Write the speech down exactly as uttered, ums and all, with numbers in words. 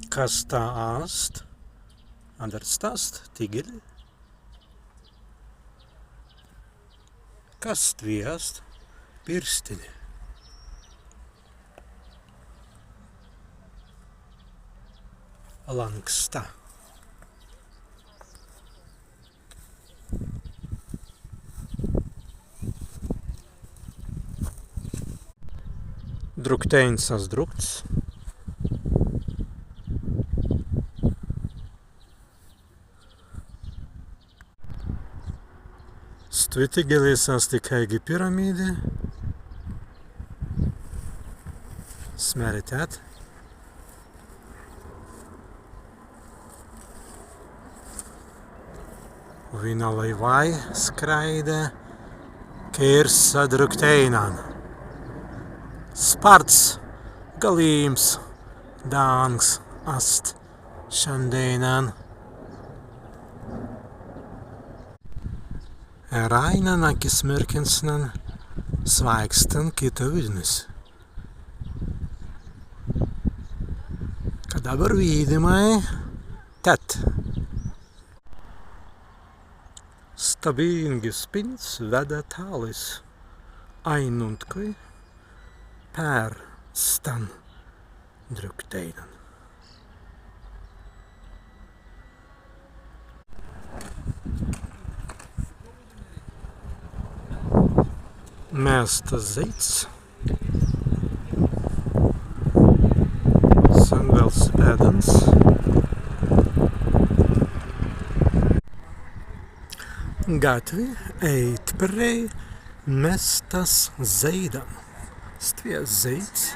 Kas sta ast? Adder sta ast tīgeli. Kas stwi ast? Pirstini. Lānksta. Drukteins ast drukts. Stwi tīgelis ast ikāigi piramīdi. As mēri tēt. Wīna laīwai skraida kīrsa drukteīnan. Spārts galīms dāngs ast šandēinan. Eraīnan akismirkinsnan swāikstan kitawīdnis. Ka dabber widāimai tēt. Stabīngis pints wedda tālis ainuntkwēi per stan drukteīnan. Mēstas zeīds. Sen welosipēdans. Gatwi ēit prei mēstas zeīdan. Stwi ast zeīds.